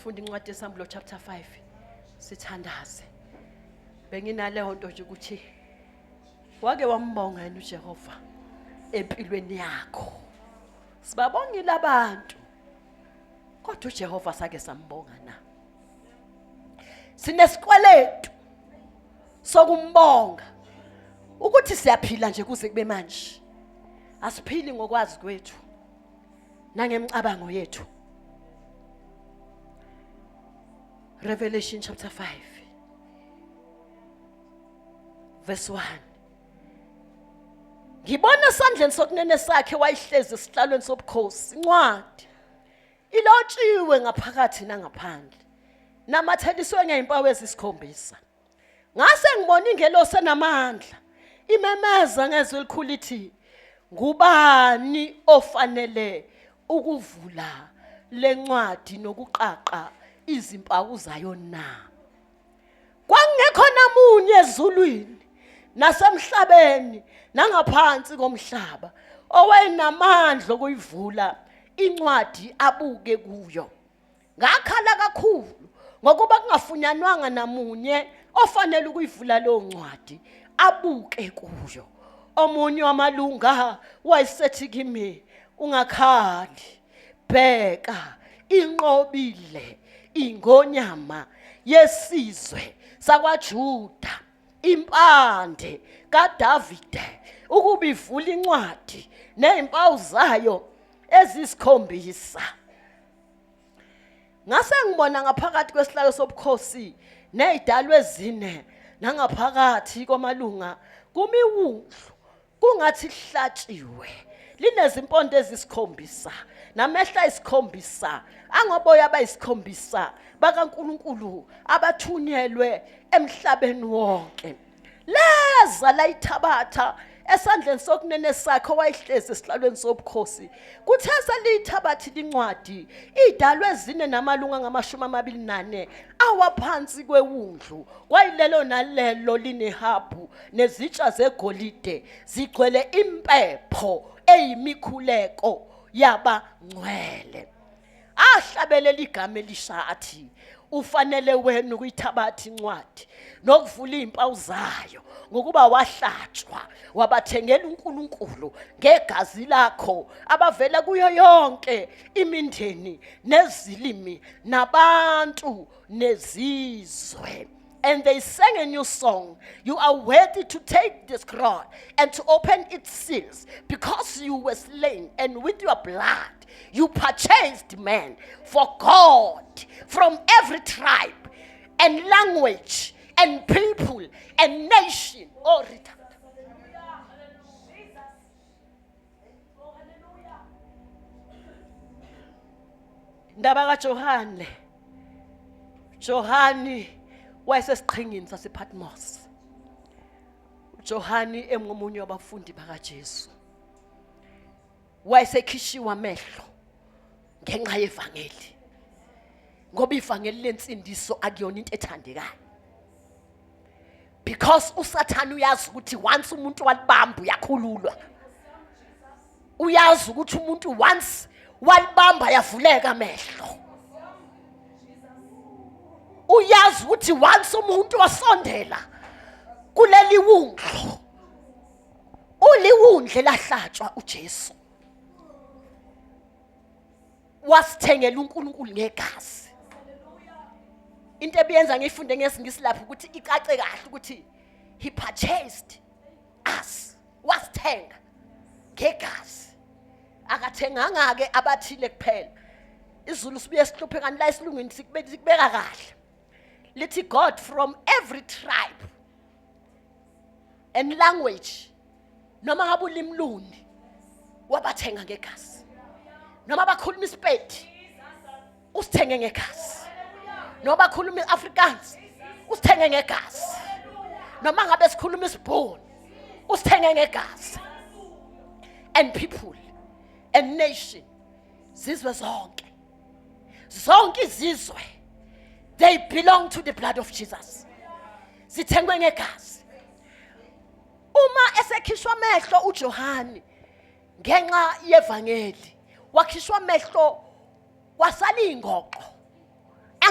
Sifunda incwadi yeSambulo chapter 5 sithandaze. Benginaleyo nto nje ukuthi wake wambonga yena uJehova empilweni yakho. Sibabongile abantu. Kodwa uJehova sake sambonga na? Sinesikweletu sokumbonga ukuthi siyaphila nje kuze kube manje. Asiphili ngokwazi kwethu nangemicabango yethu. Revelation chapter 5 verse 1. Ngibona esandleni sokunene sakhe wayihlezi esihlalweni sobukhosi incwadi ilotshiwe ngaphakathi nangaphandle namatheliswe ngezimpawu ezisikhombisa. Ngase ngibona ingelosi enamandla imemeza ngezwi elikhulu ithi, ngubani ofanele ukuvula lencwadi nokuqaqa izimpawu zayo na? Kwakungekho namunye ezulwini nasemhlabeni nangaphansi komhlaba owayenamandla okuyivula incwadi abuke kuyo. Ngakhala kakhulu ngokuba kungafunyanwanga namunye ofanele ukuyivula leyo ncwadi abuke kuyo. Omunye wamalunga wayesethi kimi, ungakhali, bheka inqobile ingonyama yesizwe sakwaJuda, impande kaDavide, ukuba ivule incwadi nezimpawu zayo ezisikhombisa. Ngase ngibona ngaphakathi kwesihlalo sobukhosi nezidalwa ezine nangaphakathi kwamalunga kumiwundlu kungathi lihlatshiwe linezimpondo ezisikhombisa namehla ayisikhombisa angoboya abayisikhombisa bakaNkulunkulu abathunyelwe emhlabeni wonke. Leza layithabatha esandleni sokunene sakhe owayehlezi esihlalweni sobukhosi. Kuthe seliyithabathile incwadi, idalwe ezine namalunga angamashumi amabili nane awaphansi kwewundlu, kwayilelo nalelo linehabhu nezitsha zegolide zigcwele impepho eyimikhuleko yabangcwele. Ahlabelela igama elisha athi, ufanele wena ukuyithabatha incwadi nokuvula izimpawu zayo, ngokuba wahlatshwa wabathengela uNkulunkulu ngegazi lakho abavela kuyo yonke imindeni nezilimi nabantu nezizwe. And they sang a new song. You are worthy to take the scroll and to open its seals, because you were slain, and with your blood you purchased men for God from every tribe and language and people and nation. Oh, Rita. Ndaba kaJohane le. Johani wayesesiqhingini sasePatmos. uJohani engomunye wabafundi bakaJesu. Wayesekhishiwe amehlo ngenxa yevangeli. Ngoba ivangeli lensindiso akuyona into ethandekayo. Because uSathane uyazi ukuthi once umuntu walibamba uyakhululwa. Uyazi ukuthi umuntu once walibamba yavuleka amehlo. Uyazi ukuthi once umuntu wasondela kuleli wundlu, uliwundle lahlatshwa uJesu, wasithengela uNkulunkulu ngegazi. Into ebiyenza ngiyifunde ngesiNgisi lapho ukuthi icace kahle ukuthi he purchased us, wasithenga ngegazi. Akathenganga ke abathile kuphela. IsiZulu sibuye sihluphe kanti la esilungwini sikubeka kahle. Lithi God from every tribe and language, noma ngabe ulimi luni, wabathenga ngegazi. Noma bakhuluma iSipedi, usithenge ngegazi. Noma bakhuluma iAfrikaans, usithenge ngegazi. Noma ngabe sikhuluma isiBhunu, usithenge ngegazi. And people and nation, zizwe zonke, zonke izizwe, they belong to the blood of Jesus. Zithengwe ngegazi. Uma esekhishwa amehlo uJohane ngenxa yevangeli, wakhishwa amehlo wasala ingoqo.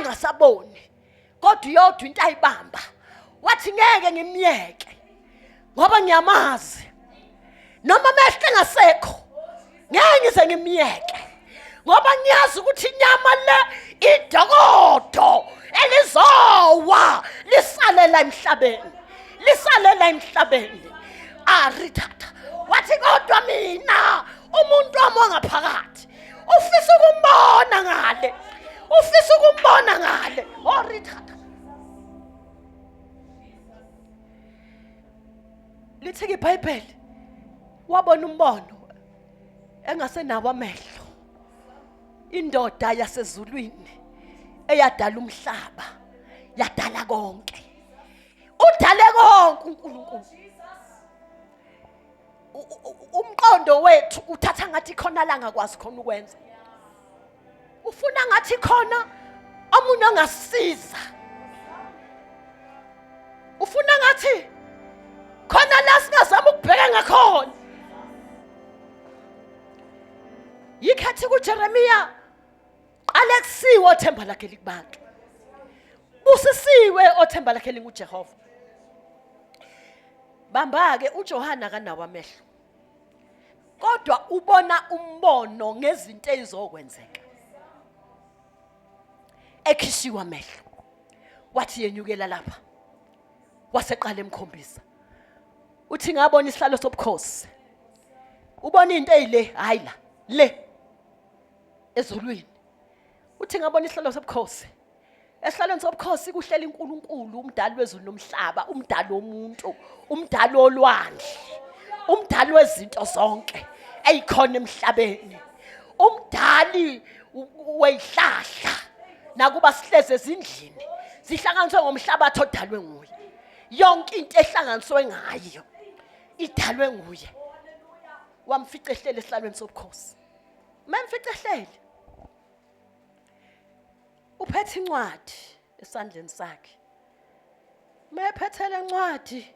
Angasaboni kodwa iyodwa into ayibamba wathi ngeke ngimyeke ngoba ngiyamazi noma amehlo engasekho ngeke ngize ngimyeke ngoba ngiyazi ukuthi inyama le idokodo elizowa lisalela emhlabeni lisalela emhlabeni arithatha wathi kodwa mina umuntu wami wangaphakathi ufisa ukumbona ngale ufisa ukumbona ngale orithatha lithi-ke ibhayibheli wabona umbono engasenawo amehlo indoda yasezulwini eyadala umhlaba yadala konke udale konke uNkulunkulu umqondo wethu uthatha ngathi khona la ngakwazi khona ukwenza ufuna ngathi khona omunye ongasiza ufuna ngathi khona la singazama ukubheka ngakhona yikhathi kuJeremiya qale kusiwe othemba lakhe likubantu busisiwe othemba lakhe linguJehova bamba-ke uJohane akanawo amehlo kodwa ubona umbono ngezinto ezizokwenzeka ekhishiwe amehlo wathi yenyukela lapha waseqala emkhombisa uthi ngabona isihlalo sobukhosi ubona into eyile hayi la le ezulwini uthi ngabona isihlalo sobukhosi Esihlalweni sobukhosi kuhleli uNkulunkulu umdali wezulu nomhlaba, umdali womuntu, umdali wolwandle, umdali wezinto zonke eyikhona emhlabeni. Umdali weyihlahla nakuba sihleze ezindlini zihlanganiswe ngomhlabathi odalwe nguye. Yonke into ehlanganiswe ngayo idalwe nguye. Wamfica ehleli esihlalweni sobukhosi. Memfica ehleli uphethe incwadi esandleni sakhe mayephethe le ncwadi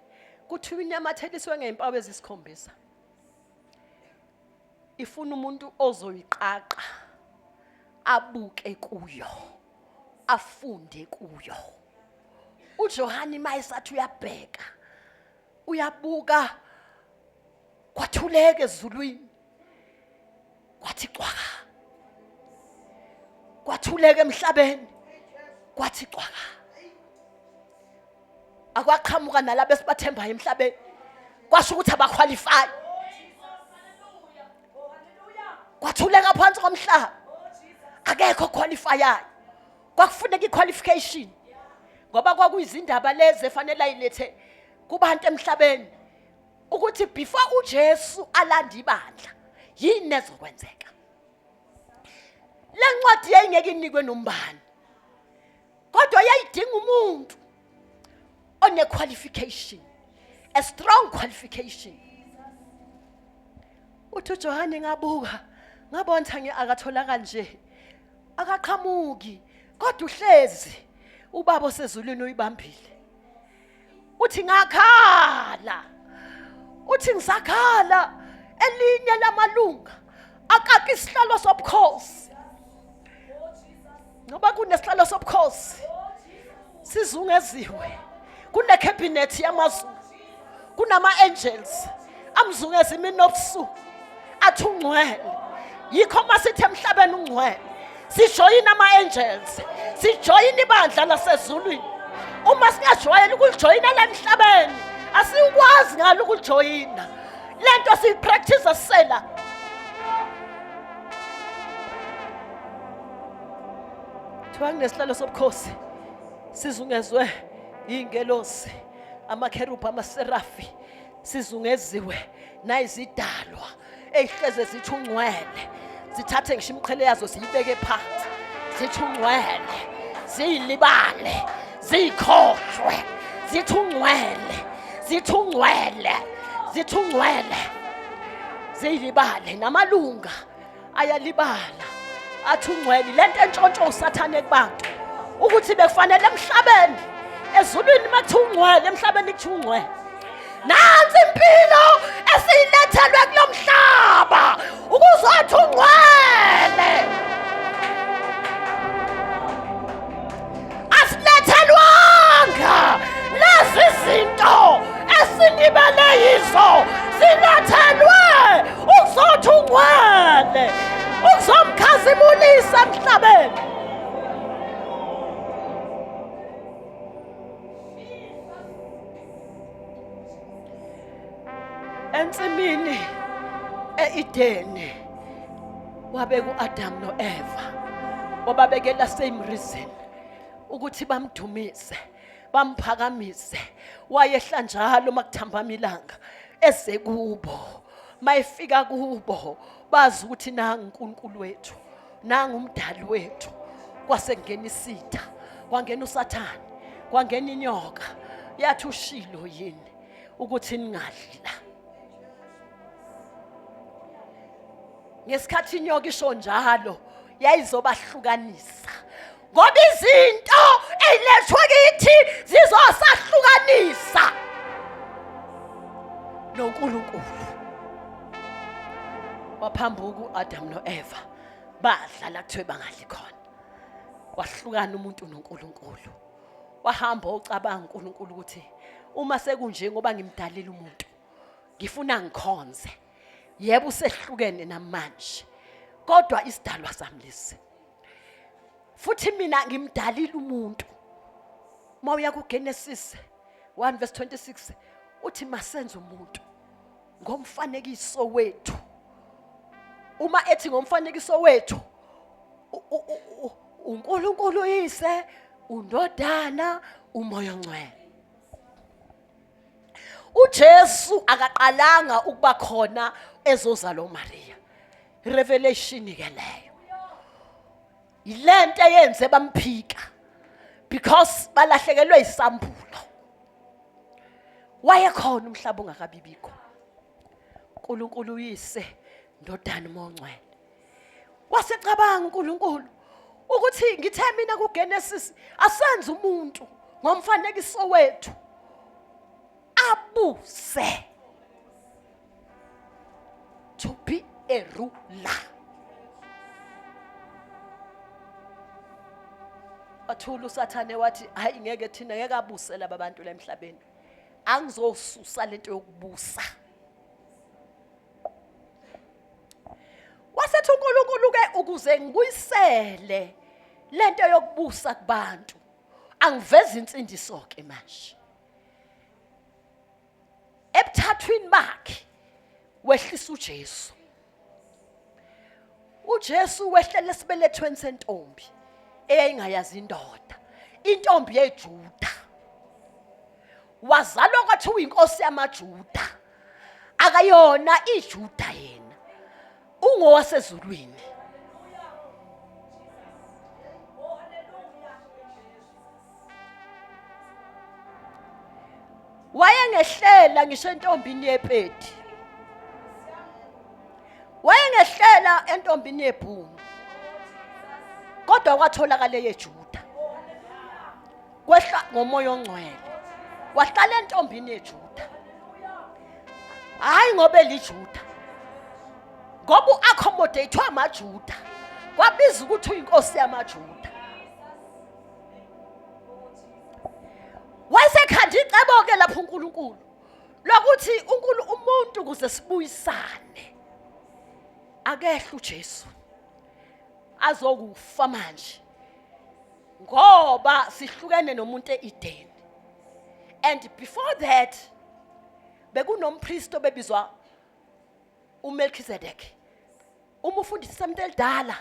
kuthiwa inamatheliswe ngezimpawu ezisikhombisa ifuna umuntu ozoyiqaqa abuke kuyo afunde kuyo uJohane mayesathi uyabheka uyabuka kwathuleka ezulwini kwathi cwaka kwathuleka emhlabeni kwathi cwaka akwaqhamuka nalabo esibathembayo emhlabeni kwasho ukuthi abakhwalifayi kwathuleka phansi komhlaba akekho okhwalifayayo kwakufuneka i-qualification ngoba kwakuyizindaba lezi efanele ayilethe kubantu emhlabeni ukuthi before uJesu alanda ibandla yini ezokwenzeka le ncwadi yayingeke inikwe nombani kodwa yayidinga umuntu one qualification a strong qualification uthi uJohane ngabuka ngabona ngi akatholakali nje akaqhamuki kodwa uhlezi ubaba osezulwini uyibambile uthi ngakhala uthi ngisakhala elinye lamalunga akaka isihlalo sobukhosi ngoba kunesihlalo sobukhosi sizungeziwe kunekhabhinethi yamazulu kunama-angels amzungeza imini nobusuku athi ungcwele yikho uma sithi emhlabeni ungcwele sijoyina ama-angels sijoyina ibandla lasezulwini uma singajwayeli ukulijoyina la emhlabeni asiwukwazi ngalo ukulijoyina le nto siyipractice sisela kuthiwa kunesihlalo sobukhosi sizungezwe iy'ngelosi amakherubhi amaserafi sizungeziwe nayizidalwa eyihleze zithi ungcwele zithathe ngisho imiqhele yazo ziyibeke phansi zithi ungcwele ziyilibale ziyikhohlwe zithi ungcwele zithi ungcwele zithi ungcwele ziyilibale namalunga ayalibala athi ungcwele lento entshontsho usathane kubantu ukuthi bekufanele emhlabeni ezulwini makuthiwa ungcwele emhlabeni kuthiwa ungcwele nansi impilo esiyilethelwe kulo mhlaba ukuze athi ungcwele. Sikhazimulise emhlabeni. Ensimini eEdeni wabeka uAdam noEva, wababekela same reason ukuthi bamdumise, bamphakamise. Wayehla njalo makuthambama ilanga eze kubo. Mayefika kubo bazi ukuthi nangu uNkulunkulu wethu, nangu umdali wethu. Kwase kungena isitha, kwangena uSathane, kwangena inyoka, yathi ushilo yini ukuthi ningadli la? Ngesikhathi inyoka isho njalo yayizobahlukanisa, ngoba izinto ey'lethwa kithi zizosahlukanisa noNkulunkulu. Waphambuka u-Adam no-Eva, badla la kuthiwe bangadli khona, wahlukana umuntu noNkulunkulu. Wahamba ocabanga uNkulunkulu ukuthi uma sekunje, ngoba ngimdalile umuntu, ngifuna ngikhonze. Yebo, usehlukene namanje, kodwa isidalwa sami lesi, futhi mina ngimdalile umuntu. Uma uya kuGenesis 1 verse 26 uthi masenze umuntu ngomfanekiso wethu. Uma ethi ngomfanekiso wethu, uNkulunkulu uyise, undodana, umoya ongcwele. uJesu akaqalanga ukuba khona ezozalwa uMaria. Revelation ke leyo, yilento eyenze bamphika, because balahlekelwe isambulo. Wayekhona umhlaba ungakabibikho, uNkulunkulu uyise, ndodana, uMongcwele. Wasecabanga uNkulunkulu ukuthi ngithe mina kuGenesis asenze umuntu ngomfanekiso wethu abuse, to be a ruler. Wathula uSathane wathi hayi, ngeke thina, ngeke abuse laba bantu la emhlabeni, angizosusa lento yokubusa. Wasethi uNkulunkulu ke, ukuze ngibuyisele lento yokubusa kubantu, angiveze insindiso ke manje. Ebuthathwini bakhe wehlisa uJesu. UJesu wehlela esibelethweni sentombi eyayingayazi indoda, intombi yeJuda. Wazalwa kwathi uyinkosi yamaJuda, akayona iJuda yena, ungowasezulwini. Wayengehlela ngisho entombini yepedi, wayengehlela entombini yebhunu, kodwa kwatholakala eyeJuda. Kwehla ngomoya ongcwele, wahlala entombini yeJuda. Hayi ngoba eliJuda, ngoba u-accommodate amaJuda, kwabiza ukuthi uyinkosi yamaJuda. Wayesekhanda icebo-ke lapho uNkulunkulu lokuthi umuntu ukuze sibuyisane akehle uJesu azokufa manje, ngoba sihlukene nomuntu eEden. And before that bekunompriest obebizwa uMelchizedek. Uma ufunda iTestamente elidala,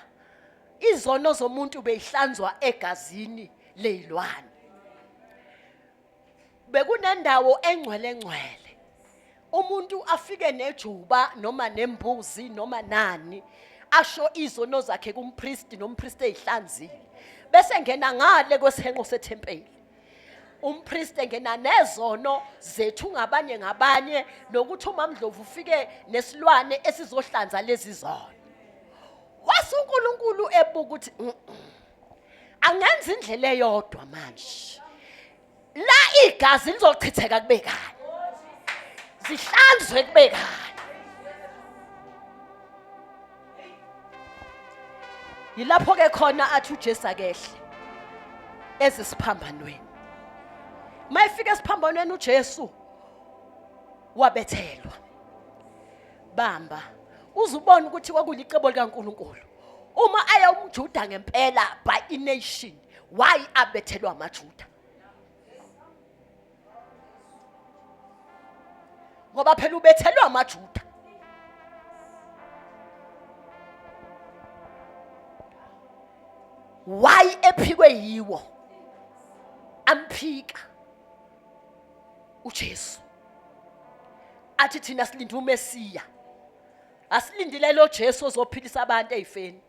izono zomuntu beyihlanzwa egazini leyilwane. Bekunendawo engcwele engcwele, umuntu afike nejuba noma nembuzi noma nani, asho izono zakhe kumpristi, nompristi eyihlanzile, bese ngena ngale kwesihenqo sethempeli. Umpristi engena nezono zethu ngabanye ngabanye, nokuthi uMamndlovu ufike nesilwane esizohlanza lezi zono. Wase uNkulunkulu ebuka ukuthi angenza indlela eyodwa manje la, igazi lizochitheka kube kanye, zihlanzwe kube kanye. Yilapho ke khona athi uJesu akehle ezisiphambanweni. Mayefika esiphambanweni uJesu wabethelwa. Bamba uzubona ukuthi kwakulicebo likaNkuluNkulu. Uma aye umJuda ngempela by ination, why abethelwa amaJuda? Ngoba phela ubethelwa amaJuda. Why ephikwe yiwo? Amphika uJesu. Athi thina silinde uMesiya. Asilindile lo Jesu ozophilisa abantu ezifeni.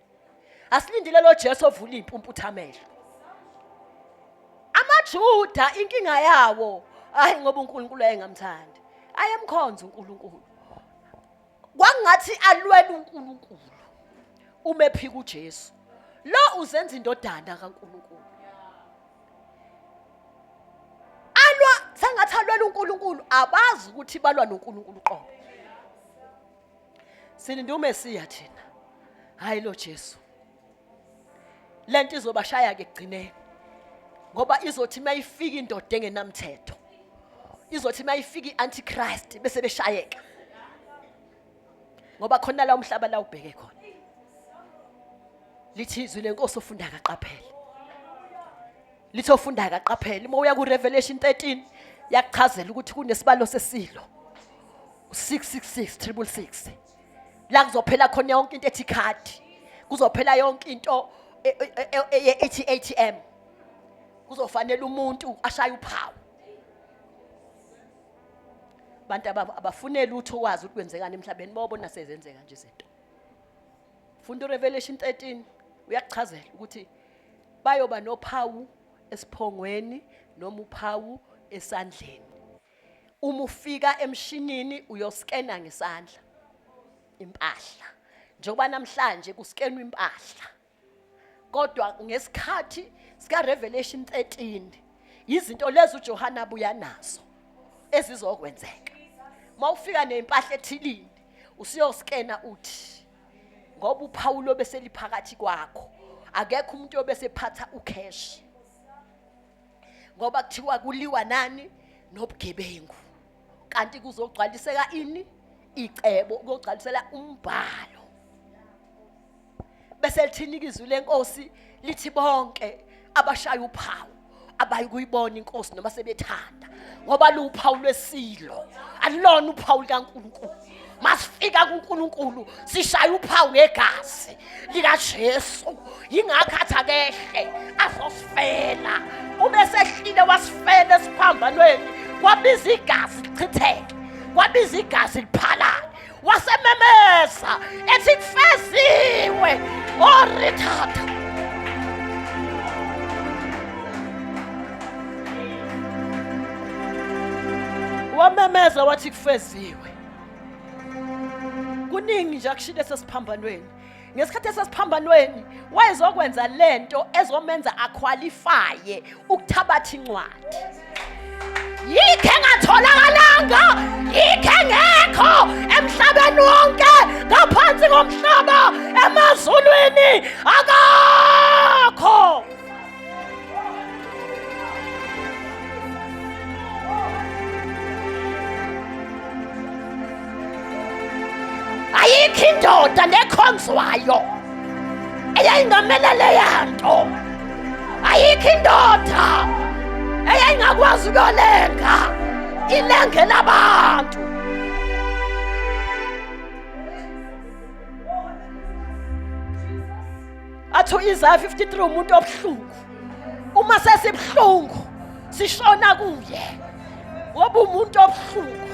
Asilindile lo Jesu ovula impumputha amehlo. AmaJuda inkinga yawo hayi ngoba uNkulunkulu ayengamthandi. Ayemkhonza uNkulunkulu. Kwangathi alwela uNkulunkulu uma ephika uJesu. Lo uzenza indodana kaNkulunkulu. Alwa sengathi alwela uNkulunkulu abazi ukuthi balwa noNkulunkulu uqobo. Silinde uMesiya thina. Hayi lo Jesu. Lento izobashaya ke ekugcineni. Ngoba izothi mayifika indoda engenamthetho. Izothi mayifika iantichrist bese beshayeka. Ngoba khona la umhlaba la ubheke khona. Lithi izwi lenkosi ofunda akaqaphele. Lithi ofunda akaqaphele. Uma uya ku Revelation 13 yakuchazela ukuthi kunesibalo sesilo. 666 666 la kuzophela khona yonke into ethi card kuzophela yonke into ethi ATM kuzofanele umuntu ashaye uphawu abantu abafune lutho wazi ukuthi kwenzekani emhlabeni bobona sezenzeka nje izinto funda uRevelation 13 uyakuchazela ukuthi bayoba nophawu esiphongweni noma uphawu esandleni Uma ufika emshinini uyoskena ngesandla impahla. Njengoba namhlanje kuskenwa impahla. Kodwa ngesikhathi sika Revelation 13 izinto lezi uJohane abuya nazo ezizokwenzeka. Mawufika nempahla ethilini usiyoskena uthi ngoba uphawu lobe seliphakathi kwakho akekho umuntu obese phatha ucash ngoba kuthiwa kuliwa nani nobugebengu kanti kuzogcwaliseka ini icebo kuzogcwalisela umbhalo bese lithini izwi lenkosi lithi bonke abashaya uphawu abayikuyibona inkosi noma sebethanda ngoba luwuphawu lwesilo alilona uphawu likaNkulunkulu masifika kuNkulunkulu sishaya uphawu ngegazi likaJesu yingakho athi akehle azosifela ube sehlile wasifela esiphambanweni kwabiza igazi lichitheke kwabiza igazi liphalale wasememeza ethi kufeziwe orithatha wamemeza wathi kufeziwe kuningi nje akushilo esesiphambanweni ngesikhathi esesiphambanweni wayezokwenza lento ezomenza akhwalifaye ukuthabatha incwadi yikho engatholakalanga yikho engekho emhlabeni wonke ngaphansi komhlaba emazulwini akakho Ayikho indoda nekhonzwayo eyayingamela leya nto. Ayikho indoda eyayingakwazi ukuyolenga ilenge labantu. Athi u-Isaya 53 umuntu obuhlungu uma sesibuhlungu sishona kuye ngoba umuntu obuhlungu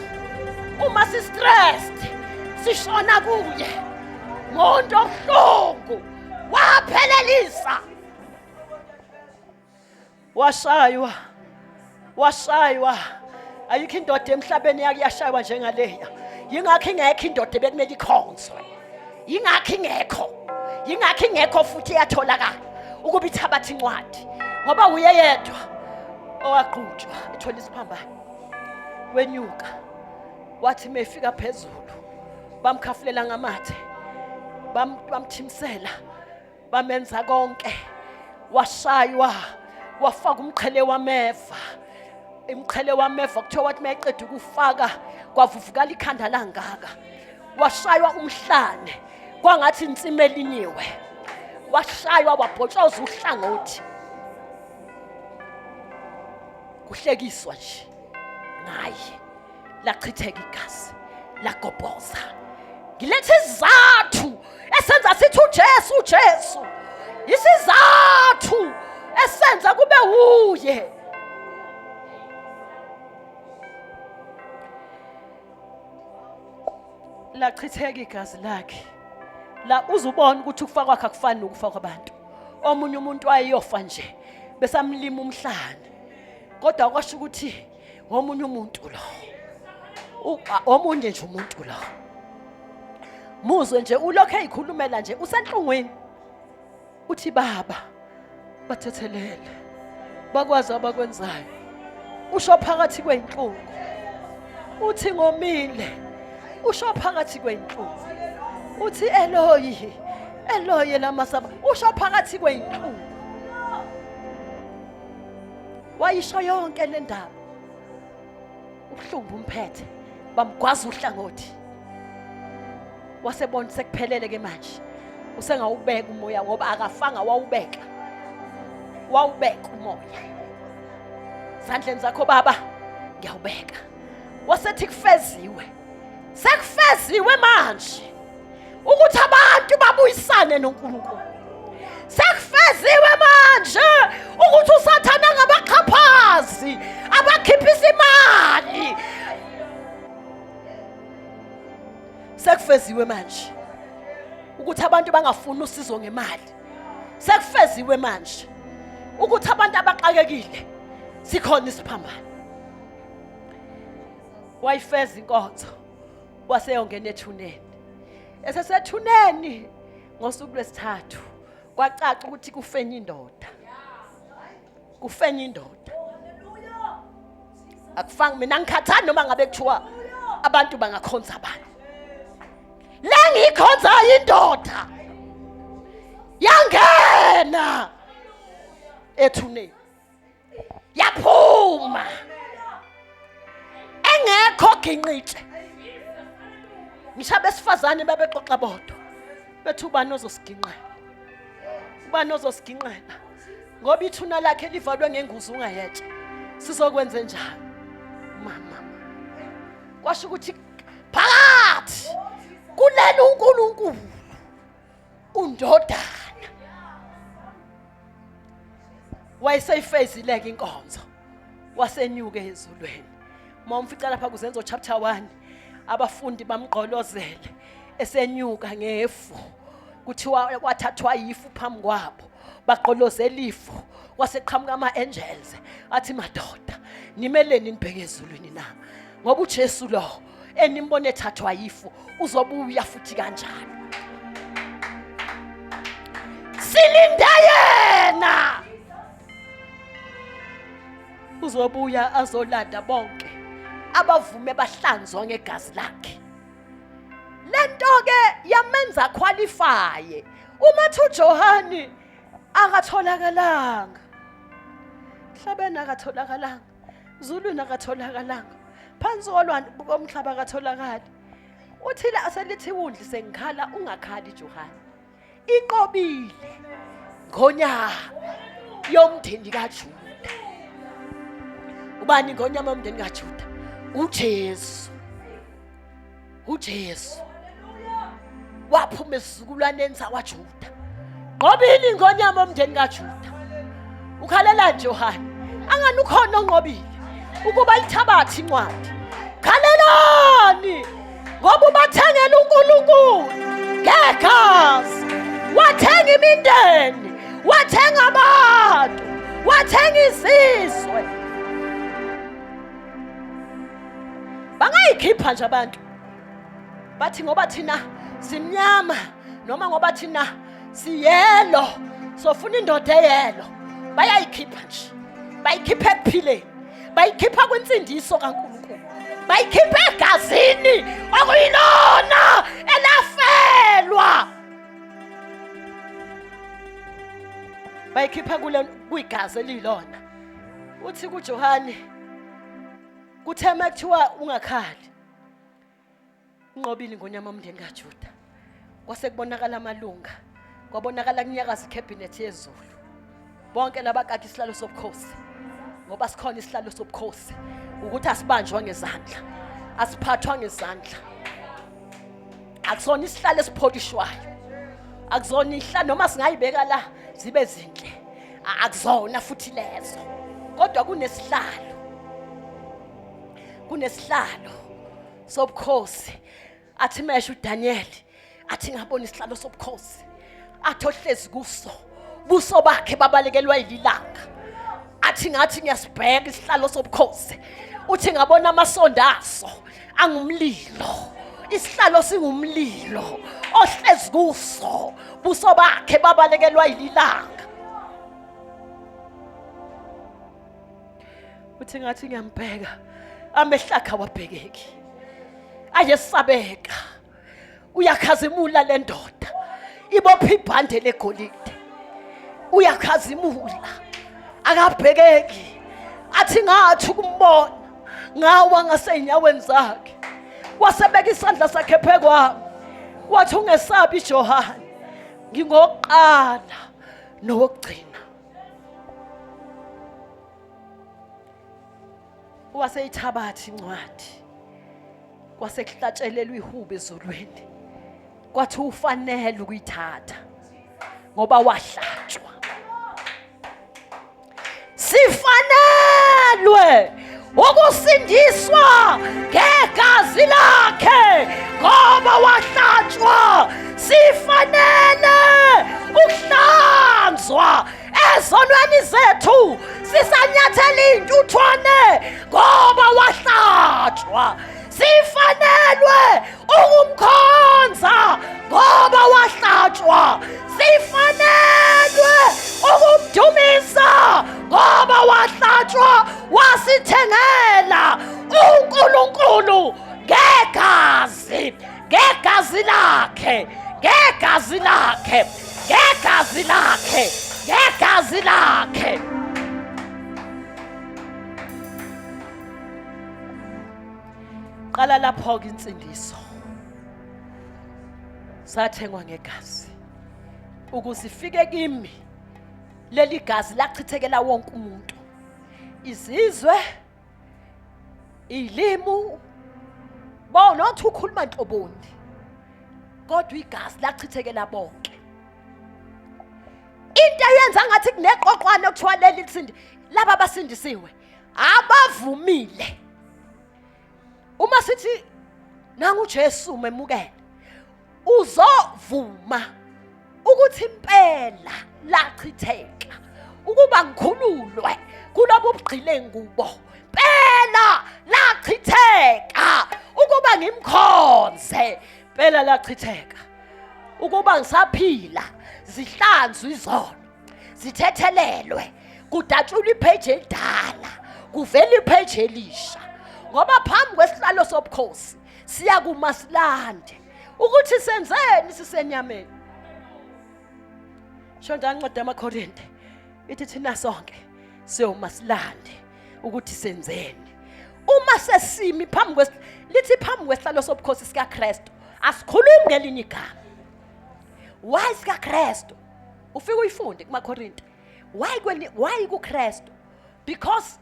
uma si-stressed sishona kuye muntu obuhlungu waphelelisa washaywa washaywa ayikho indoda emhlabeni yake yashaywa njengaleya yingakho ingekho indoda ebekumele ikhonzwe yingakho ingekho yingakho ingekho futhi iyatholakala ukuba ithabatha incwadi ngoba uye yedwa owaqhutshwa ethola isiphambano wenyuka wathi mefika phezulu bamkhafulela ngamathe bamthimisela bamenza konke washaywa wafaka umqhele wameva imqhele wameva kuthiwa wathi mayeqeda ukufaka kwavuvukala ikhanda langaka washaywa umhlane kwangathi insimi elinyiwe Washaywa wabhotshoza uhlangothi. Kuhlekiswa nje ngaye. Lachitheka igazi, lagobhoza. Ngilethe isizathu esenza sithi uJesu uJesu. Isizathu esenza kube uye. Lachitheka igazi lakhe. La uzubona ukuthi ukufa kwakhe akufani nokufa kwabantu. Omunye umuntu wayeyofa nje besamlima umhlane. Kodwa kwasho ukuthi omunye umuntu lo. Omunye nje umuntu lo. Muzwe nje ulokhu eyikhulumela nje usenhlungwini. Uthi baba bathethelele bakwazi abakwenzayo. Usho phakathi kweyinhlungu. Uthi ngomile. Usho phakathi kweyinhlungu. Uthi Eloyi, Eloyi lamasaba. Usho phakathi kweyinhlungu. Wayisho yonke le ndaba. Ubuhlungu bumphethe. Bamgwaza uhlangothi. Wasebona sekuphelele ke manje. Usengawubeka umoya ngoba akafanga wawubeka. Wawubeka umoya. Zandleni zakho baba ngiyawubeka. Wasethi kufeziwe. Sekufeziwe manje. Ukuthi abantu babuyisane noNkulunkulu. Sekufeziwe manje ukuthi uSathane angabaxhaphazi abakhiphisa imali. Sekufeziwe manje ukuthi abantu bangafuni usizo ngemali. Sekufeziwe manje ukuthi abantu abaxakekile sikhona isiphambano. Wayifeza inkonzo waseyongena ethuneni. Esesethuneni ngosuku lwesithathu kwacaca ukuthi kufenye indoda. Kufenye indoda. Akufanga mina ngikhathani noma ngabe kuthiwa abantu bangakhonza abantu. Le ngiyikhonzayo indoda yangena ethuneni yaphuma engekho ginqitshe. Ngisho abesifazane babexoxa bodwa bethi ubani ozosiginqela, ubani ozosiginqela, ngoba ithuna lakhe livalwe ngenguzi ungayetshe, sizokwenze njani mama? Kwasho ukuthi phakathi kuleli uNkulunkulu undodana wayeseyifezile-ke inkonzo, wasenyuke ezulwini. Uma umfica lapha kuZenzo chapter 1, abafundi bamgqolozele esenyuka ngefu, kuthiwa kwathathwa ifu phambi kwabo, bagqolozela ifu, kwaseqhamuka ama-angels athi, madoda nimeleni nibheke ezulwini na? Ngoba uJesu lo enimbona ethathwa yifu uzobuya futhi kanjalo. Silinde yena, uzobuya azolanda bonke abavume bahlanzwa ngegazi lakhe. Lento ke yamenza qualify. Uma thi uJohani akatholakalanga emhlabeni, akatholakalanga zulwini, akatholakalanga phansi kolwandle komhlaba, akatholakali. Uthi la aselithi wundli sengikhala, ungakhali Johani, inqobile ngonyama yomndeni kaJuda. Ubani ngonyama yomndeni kaJuda? uJesu. uJesu waphuma esizukulwaneni sakwaJuda. Nqobile ingonyama yomndeni kaJuda. Ukhalela nje Johani, angani ukhona onqobile ukuba ithabathe incwadi. Khalelani ngoba ubathengela uNkulunkulu ngegazi. Wathenga imindeni, wathenga abantu, wathenga izizwe. Bangayikhipha nje abantu bathi ngoba thina simnyama noma ngoba thina siyelo sofuna indoda eyelo. Bayayikhipha nje, bayikhipha ekuphileni, bayikhipha kwinsindiso kaNkulunkulu, bayikhipha egazini okuyilona elafelwa, bayikhipha kule kwigazi eliyilona. Uthi kuJohane kuthe makuthiwa ungakhali, unqobile ingonyama omndeni kaJuda, kwase kubonakala amalunga Kwabonakala kunyakaza icabinet yezulu. Bonke labakakhe isihlalo sobukhosi. Ngoba sikhona isihlalo sobukhosi ukuthi asibanjwa ngezandla. Asiphathwa ngezandla. Akusona isihlalo esipholishwayo. Akuzona ihlalo noma singayibeka la zibe zinhle. Akuzona futhi lezo. Kodwa kunesihlalo. Kunesihlalo sobukhosi. Athi mesho uDaniel athi ngabona isihlalo sobukhosi athi ohlezi kuso buso bakhe babalekelwa yililanga athi ngathi ngiyasibheka isihlalo sobukhosi uthi ngabona amasondo aso angumlilo isihlalo singumlilo ohlezi kuso buso bakhe babalekelwa yililanga uthi ngathi ngiyambheka amehlo akhe awabhekeki ayesabeka uyakhazimula le ndoda ibopha ibhande legolide uyakhazimula akabhekeki athi ngathi ukumbona ngawa ngasey'nyaweni zakhe wasebeka isandla sakhe phekwami wathi ungesabi Johane ngingokuqala nowokugcina Waseyithabatha incwadi kwase kuhlatshelelwa ihubo ezulwini kwathi ufanele ukuyithatha ngoba wahlatshwa sifanelwe ukusindiswa ngegazi lakhe ngoba wahlatshwa sifanele ukuhlanzwa ezonweni zethu sisanyathela iy'ntuthwane ngoba wahlatshwa sifanelwe ukumkhonza ngoba wahlatshwa sifanelwe ukumdumisa ngoba wahlatshwa wasithengela uNkulunkulu ngegazi ngegazi lakhe ngegazi lakhe ngegazi lakhe ngegazi lakhe qala lapho-ke insindiso sathengwa ngegazi ukuze ifike kimi leli gazi lachithekela wonke umuntu izizwe ilimu bona othi ukhuluma nhloboni kodwa igazi lachithekela bonke into eyenza ngathi kuneqoqwane okuthiwa leli lisindi laba abasindisiwe abavumile uma sithi nangu uJesu memukele uzovuma ukuthi impela lachitheka ukuba ngikhululwe kulobu bugqile ngubo mpela lachitheka ukuba ngimkhonze mpela lachitheka ukuba ngisaphila zihlanzwe izono zithethelelwe kudatshulwa ipage elidala kuvela ipage elisha ngoba phambi kwesihlalo sobukhosi siyakuma silande ukuthi senzeni sisenyameni shonda ncwadi yamaKorinte ithi thina sonke siyoma silande ukuthi senzeni uma sesimi phambi kwes lithi phambi kwesihlalo sobukhosi sikaKristu asikhulumi ngelinye igama why sikaKristu ufike uyifunde kumaKorinte why kweli why kuKristu because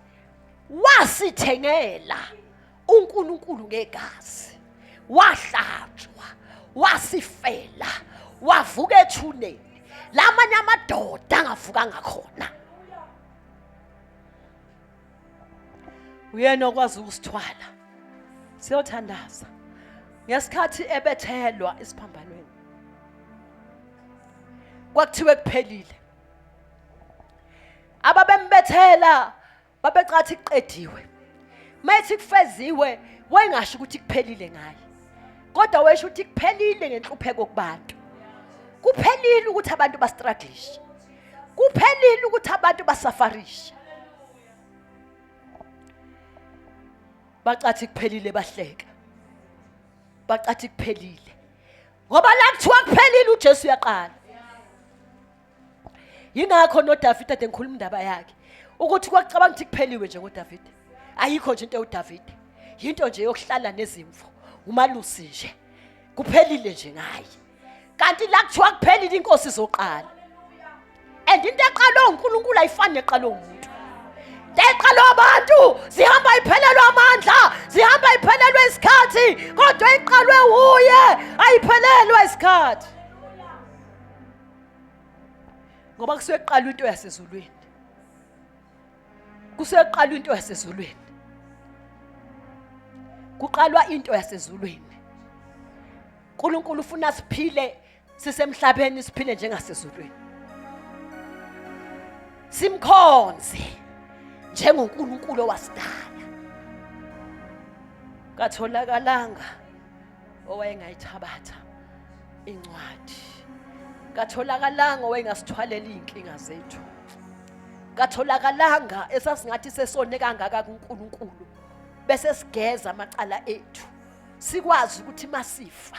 wasithengela uNkulunkulu ngegazi wahlatshwa wasifela wavuka ethuneni lamanye amadoda angavukanga khona uyena okwazi ukusithwala siyothandaza ngesikhathi ebethelwa isiphambanweni kwakuthiwe kuphelile ababembethela babecathi kuqediwe mayethi kufeziwe wayengasho ukuthi kuphelile ngaye kodwa wesho ukuthi kuphelile ngenhlupheko kubantu kuphelile ukuthi abantu bastrugglishe kuphelile ukuthi abantu basafarishe bacathi kuphelile bahleka bacathi kuphelile ngoba la kuthiwa kuphelile uJesu uyaqala yingakho noDavide ade ngikhuluma indaba yakhe ukuthi kwakucabanga ukuthi kupheliwe nje ngoDavide ayikho nje into ewuDavide yinto nje yokuhlala nezimvu umalusi nje kuphelile nje ngaye Kanti la kuthiwa kuphelile inkosi izoqala. And into eqalwe uNkulunkulu ayifani neqalwe umuntu. Into eqalwe abantu zihamba iphelelwe amandla, zihamba iphelelwe isikhathi, kodwa eqalwe uye ayiphelelwe isikhathi. Ngoba kusuke kuqalwa into yasezulwini. Kusuke kuqalwa into yasezulwini. Kuqalwa into yasezulwini. uNkulunkulu ufuna siphile sisemhlabeni siphile njengasezulwini. Simkhonze njengoNkulunkulu owasidala. Katholakalanga owayengayithabatha incwadi. Katholakalanga owayengasithwalela izinkinga zethu. Katholakalanga esasingathi sesone kangaka kuNkulunkulu bese sigeza amacala ethu. Sikwazi ukuthi masifa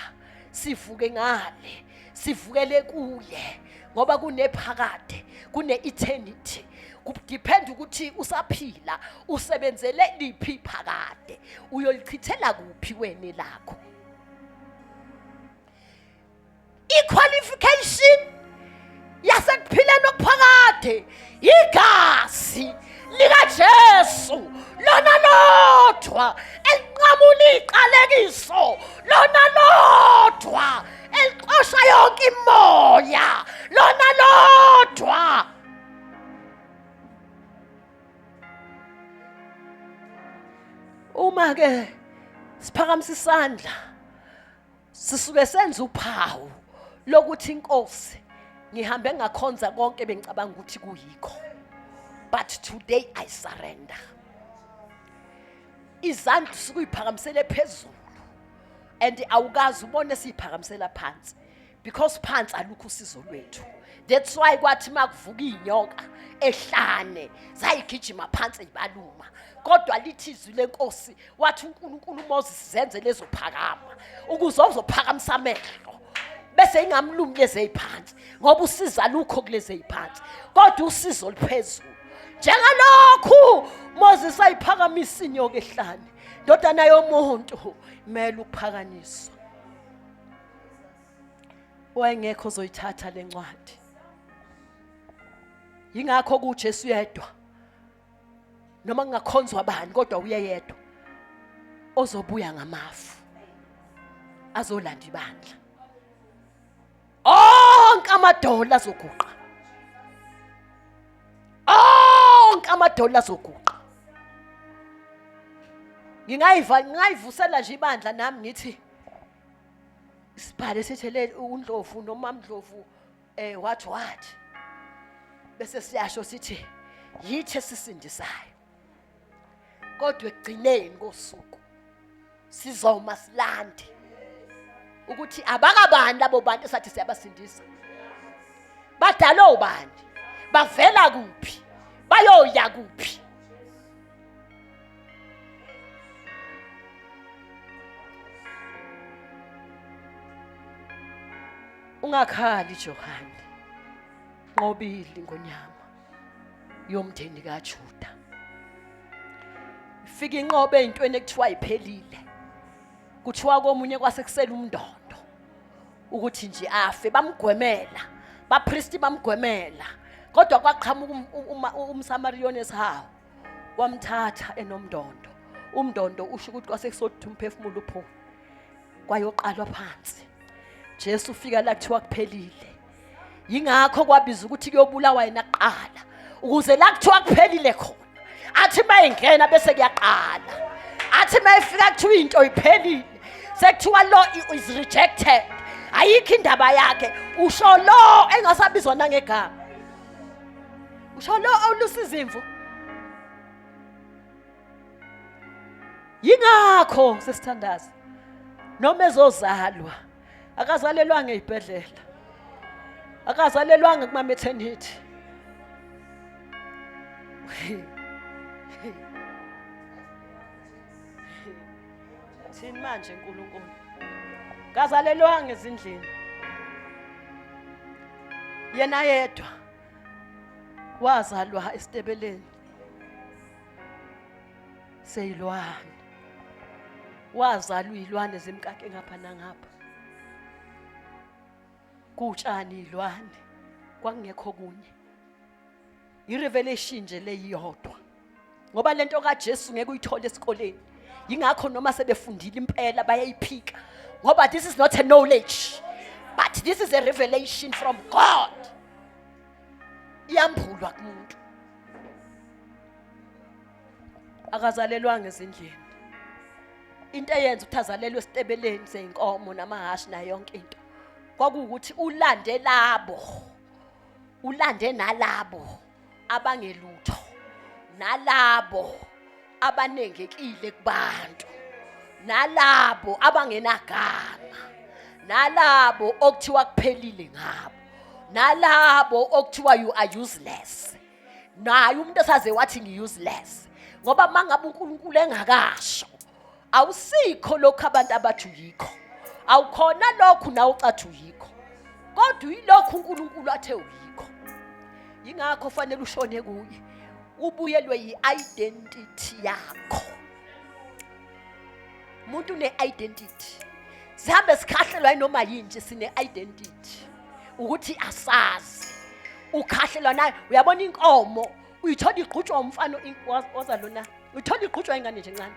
sivuke ngale sivukele kuye ngoba kunephakade kune-eternity kudepend ukuthi usaphila usebenzele liphi phakade uyolichithela kuphi wena lakho I-qualification yasekuphileni okuphakade igazi likaJesu lona lodwa elinqamula iqalekiso lona lodwa elixosha yonke imoya lona lodwa. Uma ke siphakamisa isandla sisuke senza uphawu lokuthi inkosi ngihambe ngakhonza konke bengicabanga ukuthi kuyikho, but today I surrender. Izandla usukuyiphakamisele phezulu and awukazi ubone siyiphakamisela phansi because phansi alukho usizo lwethu. That's why kwathi makuvuka inyoka ehlane zayigijima phansi ibaluma, kodwa lithi izwi lenkosi wathi uNkulunkulu uMoses zenze lezophakama ukuze uzophakamisa amehlo bese ingamlumi lezi eziphansi, ngoba usiza lukho kulezi eziphansi kodwa usizo liphezulu. Njengalokhu Moses ayiphakamisa inyoka ehlane, ndodana yomuntu imele ukuphakanyiswa. Wayengekho ozoyithatha lencwadi. Yingakho kuJesu yedwa noma kungakhonzwa bani kodwa uye yedwa ozobuya ngamafu azolanda ibandla. Onke amadola azoguqa, onke amadola azoguqa. Ngingayiva ngingayivusela nje ibandla nami ngithi sibhale sithi le uNdlovu noma Mndlovu what what bese siyasho sithi yithi esisindisayo, kodwa ekugcineni kosuku sizoma silande ukuthi abakabani labo bantu esathi siyabasindisa, badalwe ubani, bavela kuphi, bayoya kuphi. Ungakhali Johane, nqobile ingonyama yomndeni kaJuda. Ifika inqobe ezintweni ekuthiwa iphelile. Kuthiwa komunye kwase kusela umndondo ukuthi nje afe, bamgwemela, bapristi bamgwemela, kodwa kwaqhamuka umSamariya onesihawu wamthatha enomndondo. Umndondo usho ukuthi kwase kusothi umphefumulo uphume, kwayoqalwa phansi. Jesu ufika la kuthiwa kuphelile. Yingakho kwabiza ukuthi kuyobulawa yena kuqala, ukuze la kuthiwa kuphelile khona athi mayingena bese kuyaqala. Athi mayifika kuthiwa into iphelile, sekuthiwa lo is rejected, ayikho indaba yakhe. Usho lo engasabizwa nangegama, usho lo olusiza imvu. Yingakho sesithandaza noma ezozalwa akazalelwanga ezibhedlela, akazalelwanga kuma maternity. Thini manje uNkulunkulu? Kazalelwanga ezindlini, yena yedwa wazalwa esitebeleni seyilwane, wazalwa izilwane zimkake ngapha nangapha. Kutshani ilwane kwakungekho kunye. I-revelation nje leyiyodwa. Ngoba lento kaJesu ngeke uyithole esikoleni. Yingakho noma sebefundile impela bayayiphika. Ngoba this is not a knowledge, but this is a revelation from God. Iyambulwa kumuntu. Akazalelwanga ezindlini. Into eyenza ukuthi azalelwe esitebeleni seyinkomo namahhashi nayo yonke into. Kwakuwukuthi ulande labo. Ulande nalabo abangelutho nalabo abanengekile kubantu nalabo abangenagama nalabo okuthiwa kuphelile ngabo nalabo okuthiwa you are useless naye umuntu esaze wathi ngi-useless ngoba uma ngabe uNkulunkulu engakasho awusikho lokhu abantu abathi uyikho awukhona lokhu nawe ucathi uyikho kodwa uyilokhu uNkulunkulu athe uyikho yingakho fanele ushone kuye ubuyelwe yi-identity yakho umuntu une-identity sihambe sikhahlelwa yinoma yini nje sine-identity ukuthi asazi ukhahlelwa nayo uyabona inkomo uyithola igqutshwa umfana oza lona uyithola igqutshwa ingane nje encane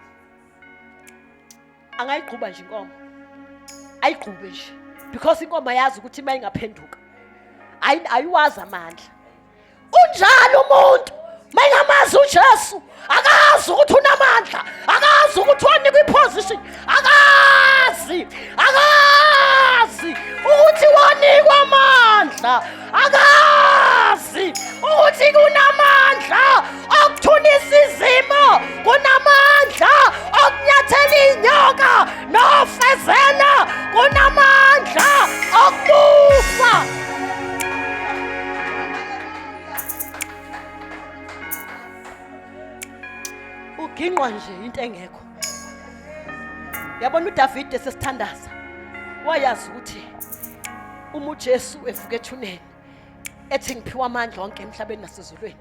angayigquba nje inkomo ayigqube nje because inkomo ayazi ukuthi uma ingaphenduka ayiwazi amandla unjalo umuntu mayingamazi uJesu akazi ukuthi unamandla akazi ukuthi wanikwa iposition akazi akazi ukuthi wanikwa amandla akazi ukuthi kunamandla okuthunisa izimo kunamandla okunyathela inyoka nofezela kunamandla okubusa uginqwa nje into engekho yabona uDavide sesithandaza wayazi ukuthi uma uJesu evuka ethuneni ethi ngiphiwa amandla onke emhlabeni nasezulwini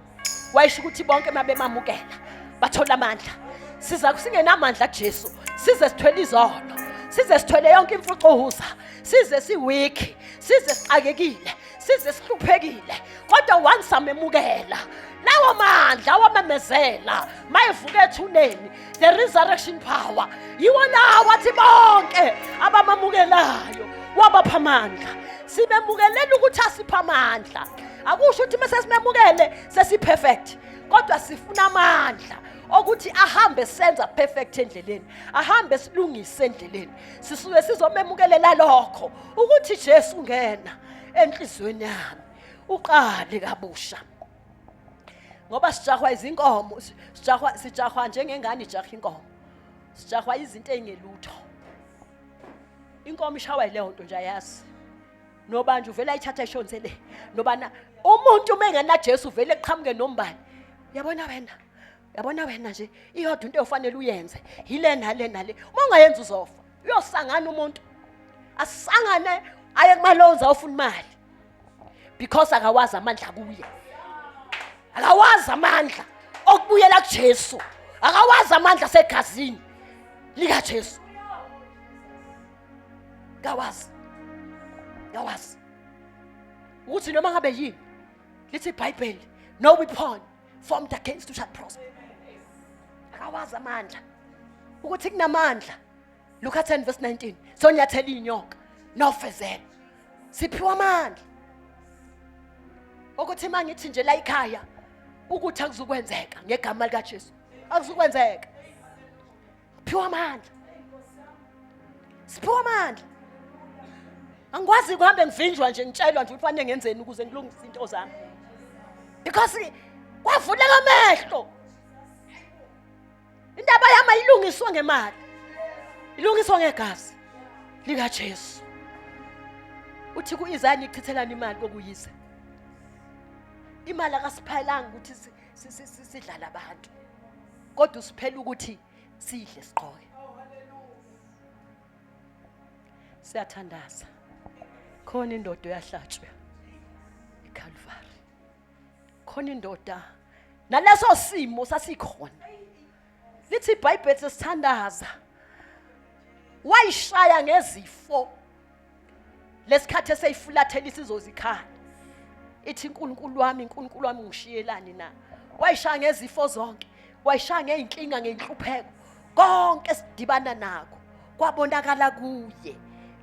wayesho ukuthi bonke mabemamukela bathola amandla siza singenamandla kuJesu size sithwele izono size sithwele yonke imfucuza size siweak size sixakekile size sihluphekile kodwa once amemukela lawo mandla awamemezela mayevuka ethuneni the resurrection power yiwo lawo athi bonke abamamukelayo wabapha amandla sibemukelela ukuthi asipha amandla akusho ukuthi mase simemukele sesiperfect kodwa sifuna amandla okuthi ahambe senza perfect endleleni ahambe silungise endleleni sisuke sizomemukelela lokho ukuthi Jesu ungena enhlizweni yami uqale kabusha ngoba sijahwa izinkomo sijahwa sijahwa njengengane ijaha inkomo sijahwa izinto ezingelutho inkomo ishawa yileyo nto nje ayazi noba nje uvele ayithatha ishonise le nobana umuntu uma engenajesu uvele eqhamuke nombani yabona wena yabona wena nje iyodwa into ofanele uyenze yile nale nale uma ungayenza uzofa uyosangana umuntu asangane aye kumalonza ofuna imali because akawazi amandla kuye akawazi amandla okubuyela kuJesu akawazi amandla segazini likaJesu kawazi kawazi ukuthi noma ngabe yini lithi iBhayibheli no weapon formed against you shall prosper akawazi amandla ukuthi kunamandla Luka 10 verse 19 sonyathela inyoka nofezela siphiwa amandla ukuthi uma ngithi nje la ikhaya ukuthi akuzukwenzeka ngegama likaJesu akuzukwenzeka phiwa amandla siphiwa amandla angikwazi ukuhambe ngivinjwa nje ngitshelwa nje ukuthi fanele ngenzeni ukuze ngilungise into zami because kwavuleka amehlo Indaba yami ayilungiswa ngemali. Ilungiswa ngegazi likaJesu. Uthi ku-Isaya nichithelana imali kokuyize. Imali akasiphelanga ukuthi sidlale abantu. Kodwa usiphela ukuthi sidle sigqoke. Siyathandaza. Khona indoda oyahlatshwa eCalvary. Khona indoda naleso simo sasikhona lithi iBhayibheli sesithandaza wayishaya ngezifo Lesikhathi eseyifulathelisa izozikhala. Ithi uNkulunkulu wami, uNkulunkulu wami ngishiyelani na? Wayishaya ngezifo zonke, wayishaya ngeyinkinga ngenhlupheko. Konke esidibana nakho kwabonakala kuye.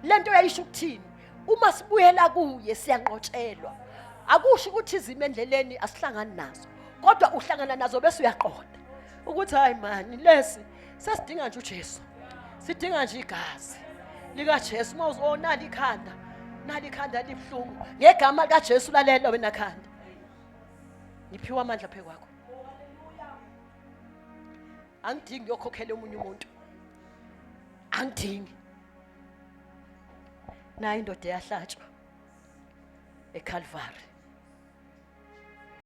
Lento yayisho ukuthini? Uma sibuyela kuye siyanqotshelwa. Akusho ukuthi izimo endleleni asihlangani nazo, kodwa uhlangana nazo bese uyaqonda ukuthi hayi mani lesi sesidinga nje uJesu. Sidinga nje igazi likaJesu. Uma uzonala ikhanda, nali ikhanda libuhlungu. Ngegama likaJesu lalela wena khanda. Ngiphiwa amandla phe kwakho. Angidingi ngiyokhokhela omunye umuntu. Angidingi. Nayi indoda eyahlatshwa eCalvary.